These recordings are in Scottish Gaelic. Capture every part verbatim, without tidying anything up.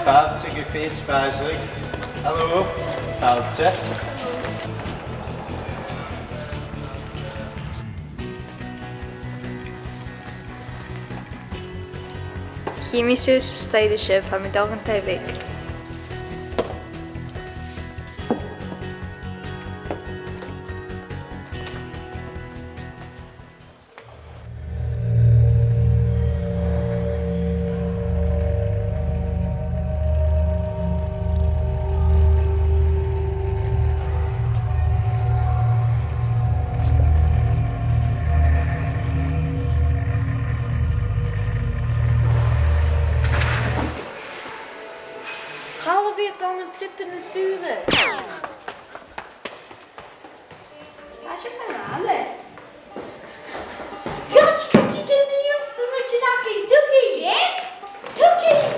Fàilte gu Fèis Mhaighstir. Hello. Fàilte. Chì mi sibh san staidhre seo, tha mi a' dol dhan taigh-bheag. Càit a bheil a' phriobadh na sùla? Càit a bheil Ailean? Càit, càit a bheil Ailean? Tha mi a' tighinn, a Thugaidh! Dè? Thugaidh!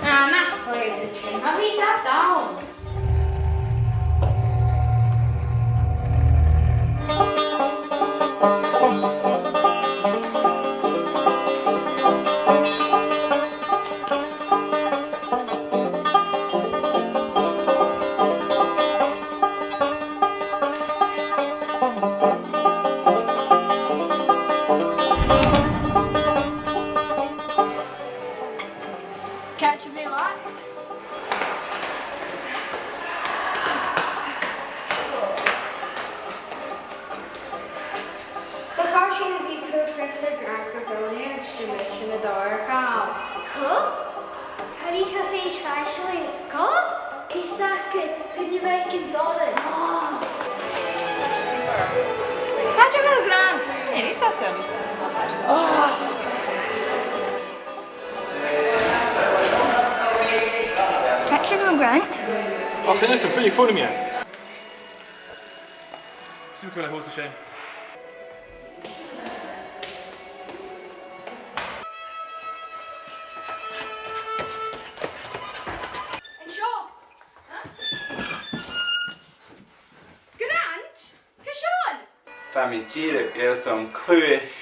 Ah, nach fhaod sin. Tha mi dad ann. Càit a bheil Alex? Bu chòir dhuinn a bhith a' cur fios air Grant gu bheil an t-instrument sin a' dol air chall. Cò? Càit a bheil Fèis Mhaighstir? Cò? Is e aig duine bheag an doras. Càit a bheil Grant? Nì, nì, seo. Càit a bheil Grant? Och, chan eil fhios agam, feuch am fòn a-nis. Siuthad le hòs a sin. An seo. Grant? Cò seo? Tha mi dìreach airson cluich